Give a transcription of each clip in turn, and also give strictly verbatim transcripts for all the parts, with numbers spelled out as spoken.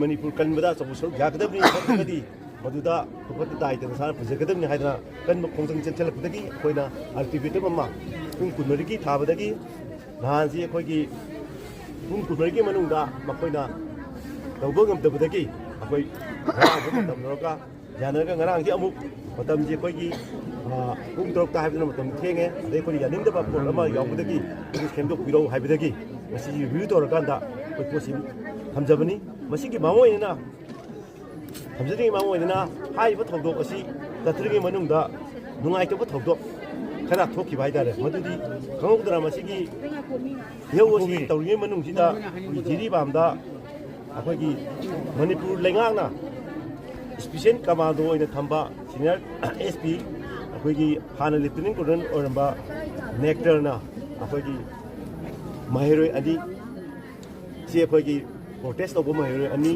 ꯃꯅꯤꯄꯨꯔ ꯀꯟꯕꯗ ꯑꯆꯧꯕ ꯁꯔꯨꯛ ꯌꯥꯒꯗꯕꯅꯤ ꯈꯟꯕꯗꯤ ꯃꯗꯨꯗ ꯈꯨꯗꯛꯇ ꯗꯥꯏꯇ ꯅꯁꯥꯅ ꯄꯨꯖꯒꯗꯕꯅꯤ ꯍꯥꯏꯗꯅ ꯀꯟꯕ ꯈꯣꯡꯖꯪ ꯆꯦꯟꯁꯤꯜꯂꯛꯄꯗꯒꯤ ꯑꯩꯈꯣꯏꯅ ꯑꯜꯇꯤꯃꯦꯇꯝ ꯑꯃ ꯄꯨꯡ ꯀꯨꯟꯃꯔꯤꯒꯤ ꯊꯥꯕꯗꯒꯤ ꯅꯍꯥꯟꯁꯤ ꯑꯩꯈꯣꯏꯒꯤ ꯄꯨꯡ ꯀꯨꯟꯃꯔꯤꯒꯤ ꯃꯅꯨꯡꯗ ꯃꯈꯣꯏꯅ ꯇꯧꯕ ꯉꯝꯗꯕꯗꯒꯤ ꯑꯩꯈꯣꯏ ꯉꯔꯥꯡꯁꯨ ꯃꯇꯝ ꯂꯧꯔꯒ ꯌꯥꯅꯔꯒ ꯉꯔꯥꯡꯁꯤ ꯑꯃꯨꯛ ꯃꯇꯝꯁꯤ ꯑꯩꯈꯣꯏꯒꯤ ꯄꯨꯡ ꯇꯔꯨꯛꯇ ꯍꯥꯏꯕꯗꯨꯅ ꯃꯇꯝ ꯊꯦꯡꯉꯦ, ꯑꯗꯩ ꯑꯩꯈꯣꯏꯅ ꯌꯥꯅꯤꯡꯗꯕ ꯄꯣꯠ ꯑꯃ ꯌꯥꯎꯕꯗꯒꯤ ꯑꯩꯈꯣꯏ ꯁꯦꯝꯗꯣꯛꯄꯤꯔꯛꯎ ꯍꯥꯏꯕꯗꯒꯤ ꯃꯁꯤꯒꯤ ꯔꯤꯚ꯭ꯌꯨ ꯇꯧꯔꯀꯥꯟꯗ ꯑꯩꯈꯣꯏ ꯄꯣꯠꯁꯤ ꯊꯝꯖꯕꯅꯤ꯫ ꯃꯁꯤꯒꯤ ꯃꯔꯨꯑꯣꯏꯅ ꯊꯝꯖꯅꯤꯡꯉꯤ ꯃꯔꯨꯑꯣꯏꯅ ꯍꯥꯏꯔꯤꯕ ꯊꯧꯗꯣꯛ ꯑꯁꯤ ꯆꯠꯊꯔꯤꯉꯩ ꯃꯅꯨꯡꯗ ꯅꯨꯡꯉꯥꯏꯇꯕ ꯊꯧꯗꯣꯛ ꯈꯔ ꯊꯣꯛꯈꯤꯕ ꯍꯥꯏꯇꯥꯔꯦ꯫ ꯃꯗꯨꯗꯤ ꯈꯪꯍꯧꯗꯅ ꯃꯁꯤꯒꯤ ꯏꯍꯧ ꯑꯁꯤ ꯇꯧꯔꯤꯉꯩ ꯃꯅꯨꯡꯁꯤꯗ ꯑꯩꯈꯣꯏꯒꯤ ꯖꯤꯔꯤꯕꯥꯝꯗ ꯑꯩꯈꯣꯏꯒꯤ ꯃꯅꯤꯄꯨꯔ ꯂꯩꯉꯥꯛꯅ ꯏꯁꯄꯤꯁꯦꯜ ꯀꯃꯥꯟꯗꯣ ꯑꯣꯏꯅ ꯊꯝꯕ ꯁꯤꯅꯤꯌꯔ ꯑꯦꯁ ꯄꯤ, ꯑꯩꯈꯣꯏꯒꯤ ꯍꯥꯟꯅ ꯂꯦꯐꯇꯤꯅꯦꯟ ꯀꯣꯔꯅꯦꯜ ꯑꯣꯏꯔꯝꯕ ꯅꯦꯛꯇꯔꯅ ꯑꯩꯈꯣꯏꯒꯤ ꯃꯍꯩꯔꯣꯏ ꯑꯅꯤ ꯁꯤ ꯑꯩꯈꯣꯏꯒꯤ ꯄ꯭ꯔꯣꯇꯦꯁ ꯇꯧꯕ ꯃꯍꯩꯔꯣꯏ ꯑꯅꯤ,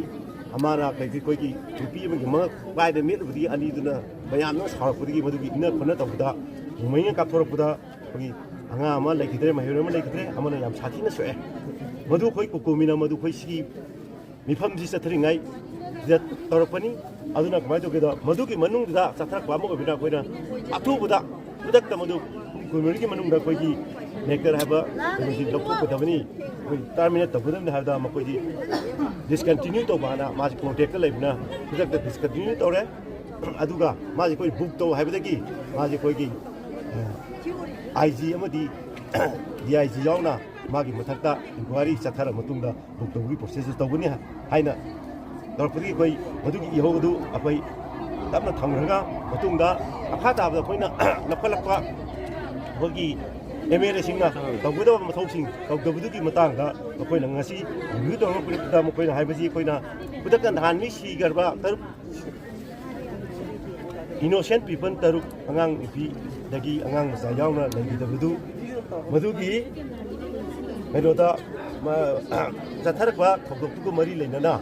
ꯑꯃꯅ ꯀꯩꯒꯤ ꯑꯩꯈꯣꯏꯒꯤ ꯅꯨꯄꯤ ꯑꯃꯒꯤ ꯃꯉꯛ ꯄꯥꯏꯗ ꯃꯦꯠꯂꯨꯕꯗꯒꯤ ꯑꯅꯤꯗꯨꯅ ꯃꯌꯥꯝꯅ ꯁꯥꯎꯔꯛꯄꯗꯒꯤ ꯃꯗꯨꯒꯤ ꯏꯟꯅ ꯈꯣꯠꯅ ꯇꯧꯕꯗ ꯅꯣꯡꯃꯩꯅ ꯀꯥꯞꯊꯣꯔꯛꯄꯗ ꯑꯩꯈꯣꯏꯒꯤ ꯑꯉꯥꯡ ꯑꯃ ꯂꯩꯈꯤꯗ꯭ꯔꯦ, ꯃꯍꯩꯔꯣꯏ ꯑꯃ ꯂꯩꯈꯤꯗ꯭ꯔꯦ, ꯑꯃꯅ ꯌꯥꯝ ꯁꯥꯊꯤꯅ ꯁꯣꯛꯑꯦ꯫ ꯃꯗꯨ ꯑꯩꯈꯣꯏ ꯀꯣꯀꯣꯃꯤꯅ ꯃꯗꯨ ꯑꯩꯈꯣꯏ ꯁꯤꯒꯤ ꯃꯤꯐꯝꯁꯤ ꯆꯠꯊꯔꯤꯉꯩ ꯁꯤꯗ ꯇꯧꯔꯛꯄꯅꯤ꯫ ꯑꯗꯨꯅ ꯀꯃꯥꯏꯅ ꯇꯧꯒꯦꯗ, ꯃꯗꯨꯒꯤ ꯃꯅꯨꯡꯗꯨꯗ ꯆꯠꯊꯔꯛꯄ ꯑꯃ ꯑꯣꯏꯕꯅ ꯑꯩꯈꯣꯏꯅ ꯑꯊꯨꯕꯗ ꯈꯨꯗꯛꯇ ꯃꯗꯨ ꯄꯨꯡ ꯀꯨꯟꯃꯔꯤꯒꯤ ꯃꯅꯨꯡꯗ ꯑꯩꯈꯣꯏꯒꯤ ꯅꯦꯛꯇꯔ ꯍꯥꯏꯕ ꯀꯩꯅꯣꯁꯤ ꯂꯧꯊꯣꯛꯀꯗꯕꯅꯤ, ꯑꯩꯈꯣꯏ ꯇꯔꯃꯤꯅꯦꯠ ꯇꯧꯒꯗꯕꯅꯤ ꯍꯥꯏꯕꯗ ꯃꯈꯣꯏꯗꯤ ꯗꯤꯁꯀꯟꯇꯤꯅ꯭ꯌꯨ ꯇꯧꯕ ꯍꯥꯏꯅ ꯃꯥꯁꯤ ꯀꯣꯟꯇꯦꯛꯇ ꯂꯩꯕꯅ ꯈꯨꯗꯛꯇ ꯗꯤꯁꯀꯟꯇꯤꯅ꯭ꯌꯨ ꯇꯧꯔꯦ꯫ ꯑꯗꯨꯒ ꯃꯥꯁꯤ ꯑꯩꯈꯣꯏ ꯕꯨꯛ ꯇꯧ ꯍꯥꯏꯕꯗꯒꯤ ꯃꯥꯁꯤ ꯑꯩꯈꯣꯏꯒꯤ ꯑꯥꯏ ꯖꯤ ꯑꯃꯗꯤ ꯗꯤ ꯑꯥꯏ ꯖꯤ ꯌꯥꯎꯅ ꯃꯥꯒꯤ ꯃꯊꯛꯇ ꯏꯟꯀ꯭ꯋꯥꯏꯔꯤ ꯆꯠꯊꯔ ꯃꯇꯨꯡꯗ ꯕꯨꯛ ꯇꯧꯕꯒꯤ ꯄ꯭ꯔꯣꯁꯦꯁꯁꯨ ꯇꯧꯒꯅꯤ ꯍꯥꯏꯅ ꯇꯧꯔꯛꯄꯗꯒꯤ ꯑꯩꯈꯣꯏ ꯃꯗꯨꯒꯤ ꯏꯍꯧ ꯑꯗꯨ ꯑꯩꯈꯣꯏ ꯇꯞꯅ ꯊꯝꯈ꯭ꯔꯒ ꯃꯇꯨꯡꯗ ꯃꯈꯥ ꯇꯥꯕꯗ ꯑꯩꯈꯣꯏꯅ ꯂꯧꯈꯠꯂꯛꯄ ꯑꯩꯈꯣꯏꯒꯤ ꯑꯦꯝ ꯑꯦꯜ ꯑꯦꯁꯤꯡꯅ ꯇꯧꯒꯗꯕ ꯃꯊꯧꯁꯤꯡ ꯇꯧꯗꯕꯗꯨꯒꯤ ꯃꯇꯥꯡꯗ ꯑꯩꯈꯣꯏꯅ ꯉꯁꯤ ꯔꯤꯚ꯭ꯌꯨ ꯇꯧꯔꯛꯄꯗ ꯃꯈꯣꯏꯅ ꯍꯥꯏꯕꯁꯤ ꯑꯩꯈꯣꯏꯅ ꯈꯨꯗꯛꯇ ꯅꯍꯥꯟ ꯃꯤ ꯁꯤꯈ꯭ꯔꯕ ꯇꯔꯨꯛ ꯏꯅꯣꯁꯦꯟ ꯄꯤꯄꯜ ꯇꯔꯨꯛ, ꯑꯉꯥꯡ ꯅꯨꯄꯤꯗꯒꯤ ꯑꯉꯥꯡ ꯃꯆꯥ ꯌꯥꯎꯅ ꯂꯩꯈꯤꯗꯕꯗꯨ, ꯃꯗꯨꯒꯤ ꯀꯩꯅꯣꯗ ꯃ-, ꯆꯠꯊꯔꯛꯄ ꯊꯧꯗꯣꯛꯇꯨꯒ ꯃꯔꯤ ꯂꯩꯅꯅ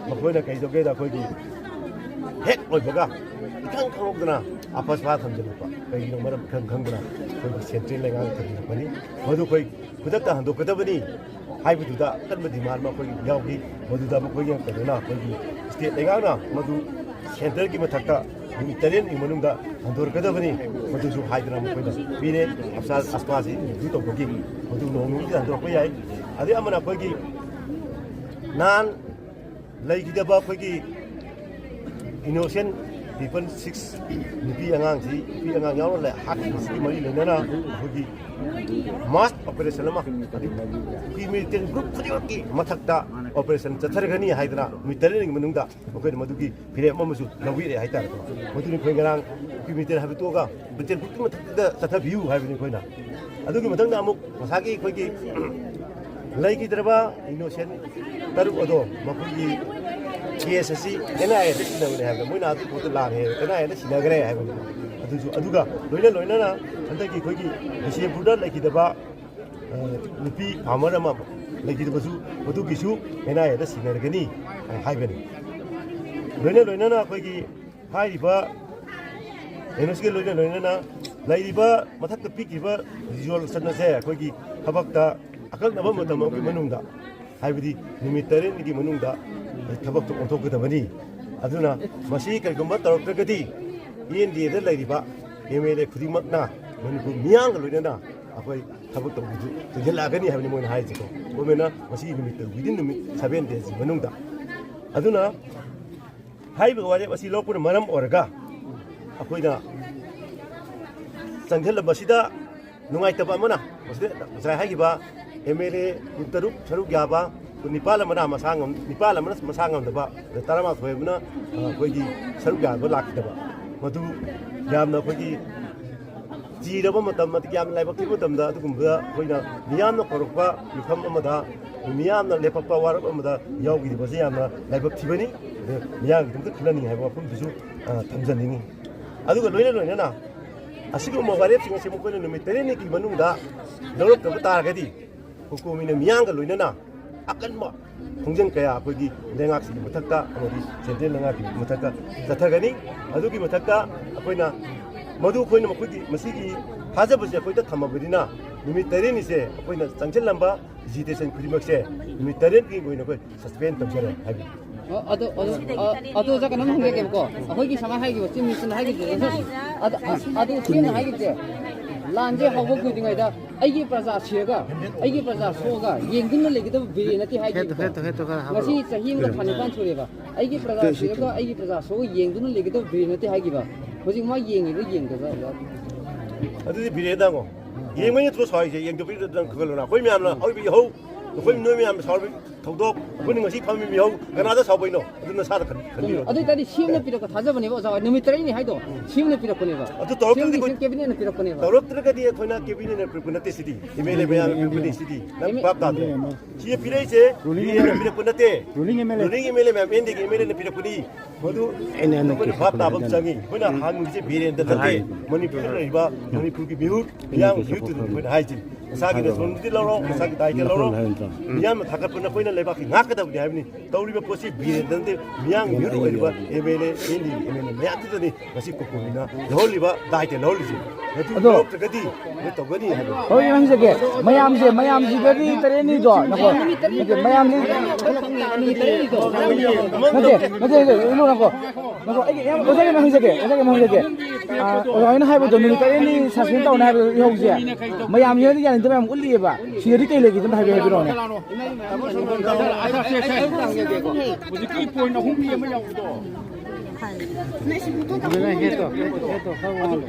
ꯃꯈꯣꯏꯅ ꯀꯩꯗꯧꯒꯦꯗ ꯑꯩꯈꯣꯏꯒꯤ ꯍꯦꯛ ꯑꯣꯏꯕꯒ ꯏꯈꯪ ꯈꯪꯍꯧꯗꯅ ꯑꯄꯁꯄꯥ ꯊꯝꯖꯤꯜꯂꯛꯄ, ꯀꯩꯒꯤꯅꯣ ꯃꯔꯝ ꯏꯈꯪ ꯈꯪꯗꯅ ꯑꯩꯈꯣꯏꯒꯤ ꯁꯦꯟꯇ꯭ꯔꯦꯜ ꯂꯩꯉꯥꯛꯅ ꯊꯝꯖꯤꯜꯂꯛꯄꯅꯤ꯫ ꯃꯗꯨ ꯑꯩꯈꯣꯏ ꯈꯨꯗꯛꯇ ꯍꯟꯗꯣꯛꯀꯗꯕꯅꯤ꯫ ꯍꯥꯏꯕꯗꯨꯗ ꯑꯀꯟꯕ ꯗꯤꯃꯥꯟ ꯑꯃ ꯑꯩꯈꯣꯏꯒꯤ ꯌꯥꯎꯈꯤ꯫ ꯃꯗꯨꯗ ꯃꯈꯣꯏꯒꯤ ꯀꯩꯅꯣꯅ, ꯑꯩꯈꯣꯏꯒꯤ ꯁ꯭ꯇꯦꯠ ꯂꯩꯉꯥꯛꯅ ꯃꯗꯨ ꯁꯦꯟꯇꯔꯒꯤ ꯃꯊꯛꯇ ꯅꯨꯃꯤꯠ ꯇꯔꯦꯠꯅꯤ ꯃꯅꯨꯡꯗ ꯍꯟꯗꯣꯔꯛꯀꯗꯕꯅꯤ, ꯃꯗꯨꯁꯨ ꯍꯥꯏꯗꯅ ꯃꯈꯣꯏꯅ ꯄꯤꯔꯦ꯫ ꯑꯞꯁꯥ ꯑꯁꯄꯥꯁꯤ ꯔꯤꯚ꯭ꯌꯨ ꯇꯧꯕꯒꯤ ꯃꯗꯨ ꯅꯣꯡ ꯅꯤꯅꯤꯗ ꯍꯟꯗꯣꯔꯛꯄ ꯌꯥꯏ꯫ ꯑꯗꯩ ꯑꯃꯅ ꯑꯩꯈꯣꯏꯒꯤ ꯅꯍꯥꯟ ꯂꯩꯈꯤꯗꯕ ꯑꯩꯈꯣꯏꯒꯤ ꯏꯅꯣꯁꯦꯟ ꯄꯤꯄꯜ ꯁꯤꯛꯁ, ꯅꯨꯄꯤ ꯑꯉꯥꯡꯁꯤ, ꯅꯨꯄꯤ ꯑꯉꯥꯡ ꯌꯥꯎꯅ ꯂꯩ ꯍꯥꯠꯈꯤꯕꯁꯤꯒꯤ ꯃꯔꯤ ꯂꯩꯅꯅ ꯑꯩꯈꯣꯏꯒꯤ ꯃꯥꯁ ꯑꯣꯄꯔꯦꯁꯟ ꯑꯃ, ꯀ꯭ꯔꯤꯃꯤꯅꯦꯜ ꯒ꯭ꯔꯨꯞ ꯈꯨꯗꯤꯡꯃꯛꯀꯤ ꯃꯊꯛꯇ ꯑꯣꯄꯔꯦꯁꯟ ꯆꯠꯊꯔꯒꯅꯤ ꯍꯥꯏꯗꯅ ꯅꯨꯃꯤꯠ ꯇꯔꯦꯠꯅꯤꯒꯤ ꯃꯅꯨꯡꯗ ꯃꯈꯣꯏꯅ ꯃꯗꯨꯒꯤ ꯐꯤꯔꯦꯞ ꯑꯃꯁꯨ ꯂꯧꯕꯤꯔꯛꯑꯦ ꯍꯥꯏꯇꯥꯔꯦꯀꯣ꯫ ꯃꯗꯨꯅꯤ ꯑꯩꯈꯣꯏ ꯉꯔꯥꯡ ꯀ꯭ꯔꯤꯃꯤꯅꯦꯜ ꯍꯥꯏꯕ ꯇꯣꯛꯑꯒ ꯃꯇꯦꯡ ꯄꯨꯝꯅꯃꯛ ꯃꯊꯛꯇ ꯆꯠꯊꯕꯤꯌꯨ ꯍꯥꯏꯕꯅꯤ ꯑꯩꯈꯣꯏꯅ꯫ ꯑꯗꯨꯒꯤ ꯃꯊꯪꯗ ꯑꯃꯨꯛ ꯉꯁꯥꯏꯒꯤ ꯑꯩꯈꯣꯏꯒꯤ ꯂꯩꯈꯤꯗ꯭ꯔꯕ ꯏꯅꯣꯁꯦꯟ ꯇꯔꯨꯛ ꯑꯗꯣ ꯃꯈꯣꯏꯒꯤ ꯀꯦꯁ ꯑꯁꯤ ꯑꯦꯟ ꯑꯥꯏ ꯑꯦꯗ ꯁꯤꯟꯅꯕꯅꯦ ꯍꯥꯏꯕꯗ ꯃꯣꯏꯅ ꯑꯗꯨ ꯄꯣꯠꯇꯣ ꯂꯥꯜꯂꯦ, ꯑꯦꯟ ꯑꯥꯏ ꯑꯦꯗ ꯁꯤꯟꯅꯈ꯭ꯔꯦ ꯍꯥꯏꯕꯅꯤ꯫ ꯑꯗꯨꯁꯨ, ꯑꯗꯨꯒ ꯂꯣꯏꯅ ꯂꯣꯏꯅꯅ ꯍꯟꯗꯛꯀꯤ ꯑꯩꯈꯣꯏꯒꯤ ꯕꯤꯁꯦꯝꯄꯨꯔꯗ ꯂꯩꯈꯤꯗꯕ, ꯑ, ꯅꯨꯄꯤ ꯐꯥꯔꯃꯔ ꯑꯃ ꯂꯩꯈꯤꯗꯕꯁꯨ ꯃꯗꯨꯒꯤꯁꯨ ꯑꯦꯟ ꯑꯥꯏ ꯑꯦꯗ ꯁꯤꯟꯅꯔꯒꯅꯤ ꯍꯥꯏꯕꯅꯤ꯫ ꯂꯣꯏꯅ ꯂꯣꯏꯅꯅ ꯑꯩꯈꯣꯏꯒꯤ ꯍꯥꯏꯔꯤꯕ ꯑꯦꯟ ꯑꯣꯁꯤꯒ ꯂꯣꯏꯅ ꯂꯣꯏꯅꯅ ꯂꯩꯔꯤꯕ ꯃꯊꯛꯇ ꯄꯤꯈꯤꯕ ꯔꯤꯖꯣꯂꯨꯁꯟ ꯑꯁꯦ ꯑꯩꯈꯣꯏꯒꯤ ꯊꯕꯛꯇ ꯑꯀꯛꯅꯕ ꯃꯇꯝ ꯑꯃꯒꯤ ꯃꯅꯨꯡꯗ, ꯍꯥꯏꯕꯗꯤ ꯅꯨꯃꯤꯠ ꯇꯔꯦꯠꯅꯤꯒꯤ ꯃꯅꯨꯡꯗ ꯊꯕꯛꯇ ꯑꯣꯟꯊꯣꯛꯀꯗꯕꯅꯤ꯫ ꯑꯗꯨꯅ ꯃꯁꯤ ꯀꯔꯤꯒꯨꯝꯕ ꯇꯧꯔꯛꯇ꯭ꯔꯒꯗꯤ ꯑꯦꯟ ꯗꯤ ꯑꯦꯗ ꯂꯩꯔꯤꯕ ꯑꯦꯝ ꯑꯦꯜ ꯑꯦ ꯈꯨꯗꯤꯡꯃꯛꯅ ꯃꯅꯤꯄꯨꯔ ꯃꯤꯌꯥꯝꯒ ꯂꯣꯏꯅꯅ ꯑꯩꯈꯣꯏ ꯊꯕꯛ ꯇꯧꯕꯁꯨ ꯊꯤꯡꯖꯤꯜꯂꯛꯑꯒꯅꯤ ꯍꯥꯏꯕꯅꯤ ꯃꯣꯏꯅ ꯍꯥꯏꯔꯤꯁꯦꯀꯣ꯫ ꯒꯣꯔꯃꯦꯟꯅ ꯃꯁꯤꯒꯤ ꯅꯨꯃꯤꯠꯇ, within ꯅꯨꯃꯤꯠ seven days ꯃꯅꯨꯡꯗ꯫ ꯑꯗꯨꯅ ꯍꯥꯏꯔꯤꯕ ꯋꯥꯔꯦꯞ ꯑꯁꯤ ꯂꯧꯔꯛꯄꯅ ꯃꯔꯝ ꯑꯣꯏꯔꯒ ꯑꯩꯈꯣꯏꯅ ꯆꯪꯁꯤꯜꯂꯝꯕꯁꯤꯗ ꯅꯨꯡꯉꯥꯏꯇꯕ ꯑꯃꯅ, ꯃꯁꯤꯗ ꯉꯁꯥꯏ ꯍꯥꯏꯈꯤꯕ ꯑꯦꯝ ꯑꯦꯜ ꯑꯦ ꯀꯨꯟꯇꯔꯨꯛ ꯁꯔꯨꯛ ꯌꯥꯕ, ꯀꯨꯟꯅꯤꯄꯥꯜ ꯑꯃꯅ ꯃꯁꯥ ꯉꯝ-, ꯅꯤꯄꯥꯜ ꯑꯃꯅ ꯃꯁꯥ ꯉꯝꯗꯕ, ꯑꯗ ꯇꯔꯥꯃꯥꯊꯣꯏ ꯑꯃꯅ, ꯑ, ꯑꯩꯈꯣꯏꯒꯤ ꯁꯔꯨꯛ ꯌꯥꯕ ꯂꯥꯛꯈꯤꯗꯕ, ꯃꯗꯨ ꯌꯥꯝꯅ ꯑꯩꯈꯣꯏꯒꯤ ꯆꯤꯔꯕ ꯃꯇꯝ, ꯃꯇꯤꯛ ꯌꯥꯝꯅ ꯂꯥꯏꯕꯛ ꯊꯤꯕ ꯃꯇꯝꯗ ꯑꯗꯨꯒꯨꯝꯕꯗ ꯑꯩꯈꯣꯏꯅ ꯃꯤꯌꯥꯝꯅ ꯀꯧꯔꯛꯄ ꯃꯤꯐꯝ ꯑꯃꯗ, ꯃꯤꯌꯥꯝꯅ ꯂꯦꯞꯄꯛꯄ ꯋꯥꯔꯦꯞ ꯑꯃꯗ ꯌꯥꯎꯈꯤꯗꯕꯁꯦ ꯌꯥꯝꯅ ꯂꯥꯏꯕꯛ ꯊꯤꯕꯅꯤ꯫ ꯑꯗꯨ ꯃꯤꯌꯥꯝꯒꯤꯗꯃꯛꯇ ꯈꯜꯍꯟꯅꯤꯡꯉꯤ ꯍꯥꯏꯕ ꯋꯥꯐꯝꯗꯨꯁꯨ, ꯑ, ꯊꯝꯖꯅꯤꯡꯉꯤ꯫ ꯑꯗꯨꯒ ꯂꯣꯏꯅ ꯂꯣꯏꯅꯅ ꯑꯁꯤꯒꯨꯝꯕ ꯋꯥꯔꯦꯞꯁꯤꯡ ꯑꯁꯤ ꯃꯈꯣꯏꯅ ꯅꯨꯃꯤꯠ ꯇꯔꯦꯠꯅꯤꯒꯤ ꯃꯅꯨꯡꯗ ꯂꯧꯔꯛꯇꯕ ꯇꯥꯔꯒꯗꯤ ꯀꯣꯀꯣꯃꯤꯅ ꯃꯤꯌꯥꯝꯒ ꯂꯣꯏꯅꯅ ꯑꯀꯟꯕ ꯈꯣꯡꯖꯪ ꯀꯌꯥ ꯑꯩꯈꯣꯏꯒꯤ ꯂꯩꯉꯥꯛꯁꯤꯒꯤ ꯃꯊꯛꯇ ꯑꯃꯗꯤ ꯁꯦꯟꯇ꯭ꯔꯦꯜ ꯂꯩꯉꯥꯛꯀꯤ ꯃꯊꯛꯇ ꯆꯠꯊꯒꯅꯤ꯫ ꯑꯗꯨꯒꯤ ꯃꯊꯛꯇ ꯑꯩꯈꯣꯏꯅ ꯃꯗꯨ ꯑꯩꯈꯣꯏꯅ ꯃꯈꯣꯏꯒꯤ ꯃꯁꯤꯒꯤ ꯊꯥꯖꯕꯁꯦ ꯑꯩꯈꯣꯏꯗ ꯊꯝꯃꯕꯅꯤꯅ ꯅꯨꯃꯤꯠ ꯇꯔꯦꯠꯅꯤꯁꯦ ꯑꯩꯈꯣꯏꯅ ꯆꯪꯁꯤꯜꯂꯝꯕ ꯑꯦꯖꯤꯇꯦꯁꯟ ꯈꯨꯗꯤꯡꯃꯛꯁꯦ ꯅꯨꯃꯤꯠ ꯇꯔꯦꯠꯀꯤ ꯑꯣꯏꯅ ꯑꯩꯈꯣ ꯁꯁꯄꯦꯟ ꯇꯧꯖꯔꯦ ꯍꯥꯏꯕꯤꯌꯨ꯫ ꯑꯣ, ꯑꯗꯣ, ꯑꯗꯣ, ꯑ, ꯑꯗꯣ ꯑꯣꯖꯥ ꯀꯩꯅꯣꯝ ꯍꯪꯖꯒꯦꯕꯀꯣ꯫ ꯑꯩꯈꯣꯏꯒꯤ ꯁꯨꯃꯥꯏꯅ ꯍꯥꯏꯈꯤꯕ, ꯆꯤꯐ ꯃꯤꯅꯤꯁꯇꯔꯅ ꯍꯥꯏꯈꯤꯕꯁꯦ, ꯑꯗꯣ, ꯑ, ꯑꯗꯣ ꯁꯤ ꯑꯃ ꯍꯥꯏꯈꯤꯕꯁꯦ, ꯂꯥꯟꯁꯦ ꯍꯧꯕ ꯀꯨꯏꯗ꯭ꯔꯤꯉꯩꯗ ꯑꯩꯒꯤ ꯄ꯭ꯔꯖꯥ ꯁꯤꯔꯒ, ꯑꯩꯒꯤ ꯄ꯭ꯔꯖꯥ ꯁꯣꯛꯑꯒ ꯌꯦꯡꯗꯨꯅ ꯂꯩꯒꯗꯕ ꯕꯤꯔꯦꯟ ꯅꯠꯇꯦ ꯍꯥꯏꯈꯤꯕꯀꯣ꯫ ꯍꯦꯠꯇꯣ, ꯍꯦꯠꯇꯣ, ꯍꯦꯠꯇꯣ ꯈꯔ ꯍꯥꯞꯄꯣ꯫ ꯉꯁꯤ ꯆꯍꯤ ꯑꯃꯒ ꯊꯥ ꯅꯤꯄꯥꯟ ꯁꯨꯔꯦꯕ꯫ ꯑꯩꯒꯤ ꯄ꯭ꯔꯖꯥ ꯁꯤꯔꯒ ꯑꯩꯒꯤ ꯄ꯭ꯔꯖꯥ ꯁꯣꯛꯑꯒ ꯌꯦꯡꯗꯨꯅ ꯂꯩꯒꯗꯕ ꯕꯤꯔꯦꯟ ꯅꯠꯇꯦ ꯍꯥꯏꯈꯤꯕ꯫ ꯍꯧꯖꯤꯛ ꯃꯥ ꯌꯦꯡꯉꯤꯕ꯭ꯔꯥ ꯌꯦꯡꯗꯕ꯭ꯔꯥ, ꯑꯣꯖꯥ? ꯑꯗꯨꯗꯤ ꯕꯤꯔꯦꯟꯗ ꯍꯪꯉꯣ꯫ ꯌꯦꯡꯕꯩ ꯅꯠꯇ꯭ꯔꯣ ꯁꯥꯎꯔꯤꯁꯦ? ꯌꯦꯡꯗꯕꯤꯗ ꯅꯪ ꯈꯜꯂꯣꯅ꯫ ꯑꯩꯈꯣꯏ ꯃꯌꯥꯝꯅ ꯍꯧꯔꯤꯕ ꯏꯍꯧ, ꯑꯩꯈꯣꯏ ꯃꯤꯑꯣꯏ ꯃꯌꯥꯝꯅ ꯁꯥꯎꯔꯤꯕ ꯊꯧꯗꯣꯛ, ꯑꯩꯈꯣꯏꯅ ꯉꯁꯤ ꯐꯝꯃꯤꯕ ꯏꯍꯧ, ꯀꯅꯥꯗ ꯁꯥꯎꯕꯩꯅꯣ? ꯑꯗꯨ ꯅꯁꯥꯗ ꯈꯟ-, ꯈꯟꯕꯤꯔꯣ꯫ ꯑꯗꯨ ꯑꯣꯏꯇꯥꯔꯗꯤ ꯁꯤ ꯑꯦꯝꯅ ꯄꯤꯔꯛꯄ ꯊꯥꯖꯕꯅꯦꯕ, ꯑꯣꯖꯥ ꯍꯣꯏ꯫ ꯅꯨꯃꯤꯠ ꯇꯔꯦꯠꯅꯤ ꯍꯥꯏꯗꯣ ꯁꯤ ꯑꯦꯝꯅ ꯄꯤꯔꯛꯄꯅꯦꯕ꯫ ꯑꯗꯨ ꯇꯧꯔꯛꯇ꯭ꯔꯒꯗꯤ ꯁꯤ ꯑꯦꯝꯒꯤ ꯑꯩꯈꯣꯏ ꯀꯦꯕꯤꯅꯦꯠꯅ ꯄꯤꯔꯛꯄꯅꯦꯕ꯫ ꯇꯧꯔꯛꯇ꯭ꯔꯒꯗꯤ ꯑꯩꯈꯣꯏꯅ ꯀꯦꯕꯤꯅꯦꯠꯅ ꯄꯤꯔꯛꯄ ꯅꯠꯇꯦ ꯁꯤꯗꯤ, ꯑꯦꯝ ꯑꯦꯜ ꯑꯦ ꯃꯌꯥꯝꯅ ꯄꯤꯔꯛꯄꯅꯤ ꯁꯤꯗꯤ꯫ ꯅꯪ ꯑꯦꯝ ꯑꯦ ꯚꯥꯞ ꯇꯥꯗ꯭ꯔꯦ꯫ ꯁꯤꯗ ꯄꯤꯔꯛꯏꯁꯦ ꯔꯨꯂꯤꯡ ꯕꯤꯔꯦꯟꯅ ꯄꯤꯔꯛꯄ ꯅꯠꯇꯦ꯫ ꯔꯨꯂꯤꯡ ꯑꯦꯝ ꯑꯦꯜ ꯑꯦ꯫ ꯔꯨꯂꯤꯡ ꯑꯦꯝ ꯑꯦꯜ ꯑꯦ ꯃꯌꯥꯝ, ꯑꯦꯟ ꯗꯤꯒꯤ ꯑꯦꯝ ꯑꯦꯜ ꯑꯦꯅ ꯄꯤꯔꯛꯄꯅꯤ꯫ ꯃꯗꯨ ꯑꯩꯅ ꯍꯟꯗꯛ ꯑꯩꯈꯣꯏꯅ ꯚꯥꯞ ꯇꯥꯕ ꯑꯃ ꯆꯪꯉꯤ꯫ ꯑꯩꯈꯣꯏꯅ ꯍꯥꯟꯅꯒꯤꯁꯦ ꯕꯤꯔꯦꯟꯗ ꯅꯠꯇꯦ, ꯃꯅꯤꯄꯨꯔꯗ ꯂꯩꯔꯤꯕ ꯃꯅꯤꯄꯨꯔꯒꯤ ꯃꯤꯍꯨꯠ, ꯃꯤꯌꯥꯝꯒꯤ ꯃꯤꯍꯨꯠꯇꯨꯗꯅꯤ ꯑꯩꯈꯣꯏꯅ ꯍꯥꯏꯁꯤꯅꯤ꯫ ꯃꯁꯥꯒꯤ ꯔꯦꯁꯄꯣꯟꯁꯤꯕꯤꯂꯤꯇꯤ ꯂꯧꯔꯣ, ꯃꯁꯥꯒꯤ ꯗꯥꯏꯇ ꯂꯧꯔꯣ꯫ ꯃꯤꯌꯥꯝꯅ ꯊꯥꯒꯠꯄꯅ ꯑꯩꯈꯣꯏꯅ ꯂꯩꯕꯥꯛꯀꯤ ꯉꯥꯛꯀꯗꯕꯅꯤ ꯍꯥꯏꯕꯅꯤ꯫ ꯇꯧꯔꯤꯕ ꯄꯣꯠꯁꯤ ꯕꯤꯔꯦꯟꯗ ꯅꯠꯇꯦ, ꯃꯤꯌꯥꯝꯒꯤ ꯃꯤꯍꯨꯠ ꯑꯣꯏꯔꯤꯕ ꯑꯦꯝ ꯑꯦꯜ ꯑꯦ, ꯑꯦꯟ ꯗꯤꯒꯤ ꯑꯦꯝ ꯑꯦꯜ ꯑꯦ ꯃꯌꯥꯝꯗꯨꯗꯅꯤ ꯉꯁꯤ ꯀꯣꯀꯣꯃꯤꯅ ꯂꯧꯍꯜꯂꯤꯕ ꯗꯥꯏꯇ ꯂꯧꯍꯜꯂꯤꯁꯦ꯫ ꯃꯗꯨ ꯑꯗꯣ ꯂꯧꯔꯛꯇ꯭ꯔꯒꯗꯤ ꯃꯣꯏ ꯇꯧꯒꯅꯤ ꯍꯥꯏꯕ꯫ ꯍꯣꯏ, ꯍꯪꯖꯒꯦ꯫ ꯃꯌꯥꯝꯁꯦ, ꯃꯌꯥꯝꯁꯤꯗꯗꯤ ꯇꯔꯦꯠꯅꯤꯗꯣ, ꯅꯀꯣ? ꯅꯠꯇꯦ, ꯃꯌꯥꯝꯁꯤ, ꯅꯠꯇꯦ, ꯅꯠꯇꯦ, ꯅꯠꯇꯦ, ꯏꯕꯨꯡꯉꯣ, ꯅꯀꯣ? ꯅꯀꯣ, ꯑꯩꯒꯤ ꯌꯥꯝ, ꯑꯣꯖꯥꯒꯤ ꯑꯃ ꯍꯪꯖꯒꯦ, ꯑꯣꯖꯥꯒꯤ ꯑꯃ ꯍꯪꯖꯒꯦ꯫ ꯑꯥ, ꯑꯣꯖꯥ ꯍꯣꯏꯅ ꯍꯥꯏꯕꯗꯣ ꯅꯨꯃꯤꯠ ꯇꯔꯦꯠꯅꯤ ꯁꯁꯄꯦꯟ ꯇꯧꯅꯤ ꯍꯥꯏꯕꯗꯣ ꯏꯍꯧꯁꯦ꯫ ꯃꯌꯥꯝꯁꯤꯅꯗꯤ ꯌꯥꯅꯤꯡꯗꯕ ꯌꯥꯝ ꯎꯠꯂꯤꯑꯕ꯫ ꯁꯤꯗꯗꯤ ꯀꯩ ꯂꯩꯒꯦ? ꯑꯝꯇ ꯍꯥꯏꯕꯤꯌꯨ, ꯍꯥꯏꯕꯤꯔꯛꯑꯣꯅꯦ꯫ ꯍꯧꯖꯤꯛꯀꯤ ꯄꯣꯏꯟ ꯑꯍꯨꯝ ꯃꯤ ꯑꯃ ꯌꯥꯎꯕꯗꯣ꯫ ꯑꯗꯨꯅ ꯍꯦꯠꯇꯣ, ꯍꯦꯠꯇꯣ, ꯍꯦꯠꯇꯣ ꯈꯔ ꯋꯥꯡꯍꯜꯂꯣ꯫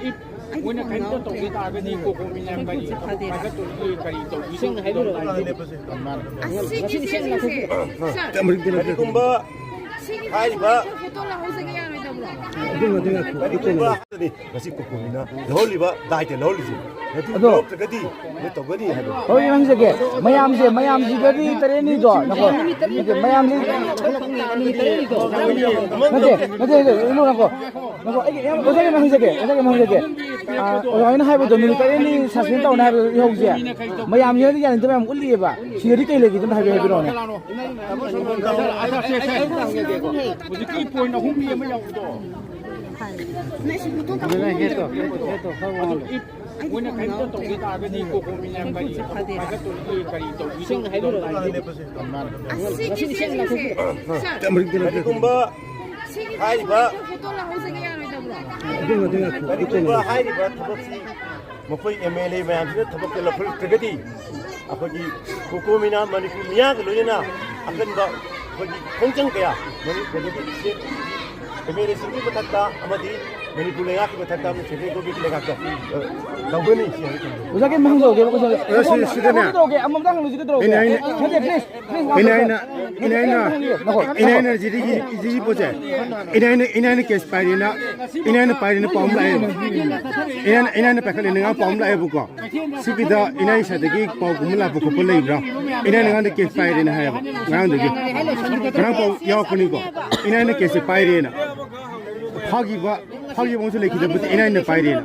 ꯃꯣꯏꯅ ꯀꯔꯤꯝꯇ ꯇꯧꯒꯦ ꯇꯥꯔꯒꯗꯤ ꯀꯣꯀꯣꯃꯤꯅ ꯀꯔꯤ ꯄꯥꯏꯈꯠꯇꯣꯔꯤꯒꯦ, ꯀꯔꯤ ꯇꯧꯒꯦ? ꯑꯁꯤꯒꯤꯁꯦ, ꯁꯤꯁꯦ, ꯁꯥꯔ, ꯀꯔꯤꯒꯨꯝꯕ ꯁꯤꯒꯤ ꯍꯥꯏꯔꯤꯕ ꯐꯣꯇꯣ ꯂꯧꯍꯧꯖꯒꯦ ꯌꯥꯔꯣꯏꯗꯕ꯭ꯔꯣ? ꯀꯔꯤꯒꯨꯝꯕ ꯉꯁꯤ ꯀꯣꯀꯣꯃꯤꯅ ꯂꯧꯍꯜꯂꯤꯕ ꯗꯥꯏꯇ ꯂꯧꯍꯜꯂꯤꯁꯦ꯫ ꯑꯗꯨ ꯑꯗꯣ ꯂꯧꯔꯛꯇ꯭ꯔꯒꯗꯤ ꯃꯣꯏ ꯇꯧꯒꯅꯤ ꯍꯥꯏꯕ꯫ ꯍꯣꯏ, ꯍꯪꯖꯒꯦ꯫ ꯃꯌꯥꯝꯁꯦ, ꯃꯌꯥꯝꯁꯤꯗꯗꯤ ꯇꯔꯦꯠꯅꯤꯗꯣ, ꯅꯀꯣ? ꯅꯠꯇꯦ, ꯃꯌꯥꯝꯁꯤ, ꯅꯠꯇꯦ, ꯅꯠꯇꯦ, ꯏꯕꯨꯡꯉꯣ, ꯅꯀꯣ? ꯅꯀꯣ, ꯑꯩꯒꯤ, ꯑꯩ ꯑꯣꯖꯥꯒꯤ ꯑꯃ ꯍꯪꯖꯒꯦ, ꯑꯣꯖꯥꯒꯤ ꯑꯃ ꯍꯪꯖꯒꯦ꯫ ꯑꯥ, ꯑꯣꯖꯥ ꯍꯣꯏꯅ ꯍꯥꯏꯕꯗꯣ ꯅꯨꯃꯤꯠ ꯇꯔꯦꯠꯅꯤ ꯁꯁꯄꯦꯟ ꯇꯧꯅꯤ ꯍꯥꯏꯕ ꯏꯍꯧꯁꯦ꯫ ꯃꯌꯥꯝꯁꯤꯅꯗꯤ ꯌꯥꯅꯤꯡꯗꯕ ꯌꯥꯝ ꯎꯠꯂꯤꯑꯕ꯫ ꯁꯤꯗꯗꯤ ꯀꯩ ꯂꯩꯒꯦ? ꯑꯗꯨꯝ ꯍꯥꯏꯕꯤꯌꯨ, ꯍꯥꯏꯕꯤꯔꯛꯑꯣꯅꯦ꯫ ꯍꯧꯖꯤꯛꯀꯤ ꯄꯣꯏꯟ ꯑꯍꯨꯝ ꯃꯤ ꯑꯃ ꯌꯥꯎꯕꯗꯣ꯫ ꯑꯗꯨꯅ ꯍꯦꯠꯇꯣ, ꯍꯦꯠꯇꯣ, ꯍꯦꯠꯇꯣ ꯈꯔ ꯋꯥꯡꯍꯜꯂꯣ꯫ ꯃꯣꯏꯅ ꯀꯔꯤꯝꯇ ꯇꯧꯒꯦ ꯇꯥꯔꯒꯗꯤ ꯀꯣꯀꯣꯃꯤꯅ ꯀꯔꯤ ꯄꯥꯏꯈꯠꯇꯣꯔꯤꯒꯦ, ꯀꯔꯤ ꯇꯧꯕꯤꯗꯣꯔꯤꯒꯦ? ꯑꯁꯤꯒꯤꯁꯦ, ꯁꯤꯒꯤꯁꯦ, ꯁꯥꯔ, ꯀꯔꯤꯒꯨꯝꯕ ꯁꯤꯒꯤ ꯍꯥꯏꯔꯤꯕ ꯐꯣꯇꯣ ꯂꯧꯍꯧꯖꯒꯦ ꯌꯥꯔꯣꯏꯗꯕ꯭ꯔꯣ? ꯀꯔꯤꯒꯨꯝꯕ ꯍꯥꯏꯔꯤꯕ ꯊꯕꯛꯁꯤ ꯃꯈꯣꯏ ꯑꯦꯝ ꯑꯦꯜ ꯑꯦ ꯃꯌꯥꯝꯁꯤꯅ ꯊꯕꯛꯇ ꯂꯧꯈꯠꯂꯛꯇ꯭ꯔꯒꯗꯤ ꯑꯩꯈꯣꯏꯒꯤ ꯀꯣꯀꯣꯃꯤꯅ ꯃꯅꯤꯄꯨꯔ ꯃꯤꯌꯥꯝꯒ ꯂꯣꯏꯅꯅ ꯑꯀꯟꯕ ꯑꯩꯈꯣꯏꯒꯤ ꯈꯣꯡꯖꯪ ꯀꯌꯥ ꯃꯅꯤꯄꯨꯔꯗꯒꯤ ꯁꯦꯝ ꯑꯦꯝ ꯑꯦꯜ ꯑꯦꯁꯤꯡꯒꯤ ꯃꯊꯛꯇ ꯑꯃꯗꯤ ꯃꯅꯤꯄꯨꯔ ꯂꯩꯉꯥꯛꯀꯤ ꯃꯊꯛꯇ ꯑꯃꯗꯤ ꯁꯦꯟꯇ꯭ꯔꯦꯜ ꯒꯣꯔꯃꯦꯟꯒꯤ ꯂꯩꯉꯥꯛꯇ, ꯑ, ꯇꯧꯒꯅꯤ ꯁꯤ ꯍꯥꯏꯒꯦ ꯇꯧꯕꯅꯤ꯫ ꯑꯣꯖꯥꯒꯤ ꯃꯤꯡ ꯍꯧꯒꯦꯕ ꯀꯣꯏꯁꯟꯁꯦ꯫ ꯑ, ꯁꯤ-, ꯁꯤꯗꯅꯦ꯫ ꯀꯩꯗꯧꯒꯦ? ꯑꯃꯃꯝꯇꯪ ꯍꯪꯉꯨꯁꯤ ꯀꯩꯗꯧꯔꯒꯦ? ꯑꯩꯅ, ꯑꯩꯅ, ꯅꯠꯇꯦ, please, please, ꯑꯩꯅ, ꯉꯥꯏꯈꯣ, ꯑꯩꯅ, ꯉꯥꯏꯈꯣ, ꯑꯩꯅ, ꯉꯥꯏꯈꯣ꯫ ꯑꯩꯅ ꯍꯥꯏꯅ ꯁꯤꯗꯒꯤ, ꯁꯤꯒꯤ ꯄꯣꯠꯁꯦ, ꯑꯩꯅ ꯍꯥꯏꯅ, ꯑꯩꯅ ꯍꯥꯏꯅ ꯀꯦꯁ ꯄꯥꯏꯔꯦꯅ, ꯑꯩꯅ ꯍꯥꯏꯅ ꯄꯥꯏꯔꯦꯅ ꯄꯥꯎ ꯑꯃ ꯂꯥꯛꯑꯦꯕ꯫ ꯑꯩꯅ, ꯑꯩꯅ ꯍꯥꯏꯅ ꯄꯥꯏꯈꯠꯂꯦꯅ ꯉꯔꯥꯡ ꯄꯥꯎ ꯑꯃ ꯂꯥꯛꯑꯦꯕꯀꯣ꯫ ꯁꯤꯒꯤꯗ ꯏꯅꯥꯏ ꯁꯥꯏꯠꯇꯒꯤ ꯄꯥꯎꯒꯨꯝꯕ ꯂꯥꯛꯄ ꯈꯣꯠꯄ ꯂꯩꯕ꯭ꯔꯥ? ꯏꯅꯥꯏ ꯉꯔꯥꯡꯗ ꯀꯦꯁ ꯄꯥꯏꯔꯦꯅ ꯍꯥꯏꯌꯦꯕ, ꯉꯔꯥꯡꯗꯒꯤ꯫ ꯉꯔꯥꯡ ꯄꯥꯎ ꯌꯥꯎꯔꯛꯄꯅꯤꯀꯣ, ꯏꯅꯥꯏꯅ ꯀꯦꯁꯁꯦ ꯄꯥꯏꯔꯦꯅ꯫ ꯐꯥꯈꯤꯕ, ꯐꯥꯈꯤꯕ ꯑꯃꯁꯨ ꯂꯩꯈꯤꯗꯕꯗꯤ ꯏꯅꯥꯏꯅ ꯄꯥꯏꯔꯦꯅ꯫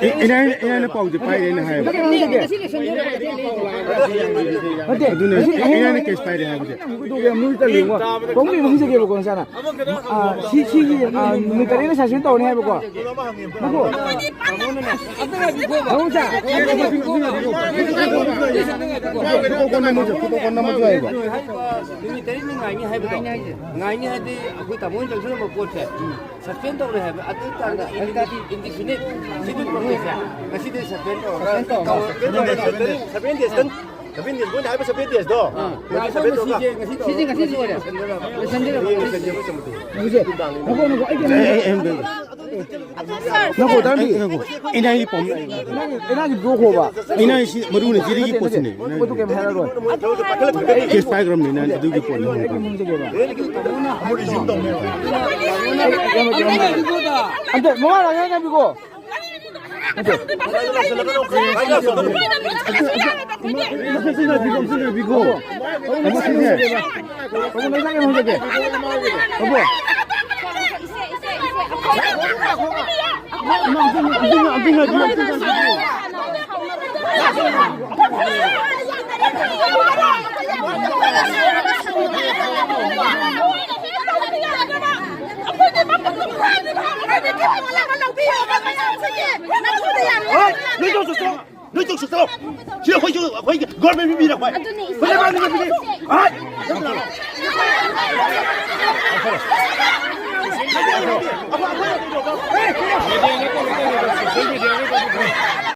ꯏ-, ꯏꯅꯥꯏꯅ, ꯏꯅꯥꯏꯅ ꯄꯥꯎꯁꯦ ꯄꯥꯏꯔꯦꯅ ꯍꯥꯏꯌꯦꯕ꯫ ꯅꯠꯇꯦ, ꯑꯗꯨꯅ ꯉꯁꯤ ꯂꯣꯏꯁꯤꯟꯗꯣꯏꯔꯣ? ꯏꯅꯥꯏꯅ ꯀꯦꯁ ꯄꯥꯏꯔꯦ ꯍꯥꯏꯕꯁꯦ꯫ ꯀꯩꯗꯧꯒꯦ? ꯃꯣꯏ ꯇꯜꯂꯤꯕꯣ꯫ ꯄꯥꯎꯃꯤ ꯑꯃ ꯍꯪꯖꯒꯦꯕꯀꯣ, ꯅꯆꯥꯅ꯫ ꯑ, ꯁꯤ, ꯁꯤꯒꯤ, ꯑ, ꯅꯨꯃꯤꯠ ꯇꯔꯦꯠꯅ ꯁꯁꯄꯦꯟ ꯇꯧꯔꯅꯤ ꯍꯥꯏꯕꯀꯣ꯫ ꯉꯥꯏꯈꯣ꯫ ꯉꯥꯏꯈꯣ, ꯁꯥꯔ꯫ ꯐꯣꯇꯣ ꯀꯣꯟ ꯅꯝꯃꯁꯨ, ꯐꯣꯇꯣ ꯀꯣꯟ ꯅꯝꯃꯁꯨ ꯌꯥꯏꯌꯦꯕ꯫ ꯅꯨꯃꯤꯠ ꯇꯔꯦꯠꯅꯤ ꯉꯥꯏꯅꯤ ꯍꯥꯏꯕꯗꯣ꯫ ꯉꯥꯏꯅꯤ ꯍꯥꯏꯗꯤ ꯑꯩꯈꯣꯏ ꯇꯥꯃꯣꯅ ꯆꯪꯁꯤꯜꯂꯝꯕ ꯄꯣꯠꯁꯦ ꯁꯁꯄꯦꯟ ꯇꯧꯔꯦ ꯍꯥꯏꯕ꯫ ꯑꯗꯨ ꯇꯥꯔꯒꯗꯤ ꯏꯟꯗꯤꯐꯤꯅꯤꯠ ꯁꯤꯒꯤ ꯄ꯭ꯔꯣꯁꯦꯁꯁꯦ ꯉꯁꯤꯗꯤ ꯁꯁꯄꯦꯟ ꯇꯧꯔꯒ ꯁꯚꯦꯟ ꯗꯦꯖꯇꯪ, ꯁꯚꯦꯟ ꯗꯦꯖ ꯃꯣꯏꯅ ꯍꯥꯏꯕ ꯁꯚꯦꯟ ꯗꯦꯖꯇꯣ ꯉꯥꯏꯈꯣ, ꯁꯚꯦꯟ ꯗꯦꯖ ꯁꯤꯁꯦ ꯉꯁꯤ ꯁꯤꯁꯦ ꯉꯁꯤ ꯂꯣꯏꯔꯦ꯫ ꯂꯣꯏꯁꯟꯖꯔꯕ? ꯂꯣꯏꯁꯟꯖꯔꯕ? ꯉꯥꯏꯈꯣ, ꯉꯥꯏꯈꯣ, ꯑꯩ ꯀꯩꯅꯣ ꯑꯦ, ꯑꯦ, ꯑꯦ, ꯑꯦ, ꯉꯥꯏꯈꯣ, ꯇꯥꯕꯤ꯫ ꯉꯥꯏꯈꯣ, ꯏꯅꯥꯏꯒꯤ ꯄꯥꯎ ꯑꯃ ꯂꯥꯛꯑꯦ꯫ ꯏꯅꯥꯏꯒꯤ ꯕ꯭ꯂꯣꯛ ꯍꯣꯕ꯫ ꯏꯅꯥꯏ ꯁꯤ ꯃꯔꯨꯅ ꯖꯤꯔꯤꯒꯤ ꯄꯣꯠꯁꯤꯅꯦ꯫ ꯃꯗꯨ ꯀꯩꯝ ꯍꯥꯏꯔꯔꯣꯏ꯫ ꯀꯦꯁ ꯄꯥꯏꯈ꯭ꯔꯕꯅꯤꯅ ꯑꯗꯨꯒꯤ ꯄꯣꯠꯅꯤ꯫ ꯑꯩ ꯀꯩꯅꯣꯝ ꯍꯪꯖꯒꯦꯕ꯫ ꯑꯝꯇ ꯃꯃꯥ ꯂꯥꯛꯑꯦ ꯉꯥꯏꯕꯤꯀꯣ꯫ ꯍꯣꯏ, ꯅꯣꯏ ꯇꯧꯁꯨ ꯆꯠꯂꯣ꯫ ꯅꯣꯏ ꯇꯧꯁꯨ ꯆꯠꯂꯣ꯫ ꯁꯤ ꯑꯩꯈꯣꯏꯁꯨ, ꯑꯩꯈꯣꯏꯒꯤ ꯒꯣꯔꯃꯦꯟ ꯃꯤꯔ ꯑꯩꯈꯣꯏ? ꯑꯗꯨꯅꯤ, ꯑꯩꯈꯣꯏ ꯂꯩꯕꯥꯛ ꯃꯤꯔ? ꯍꯣꯏ꯫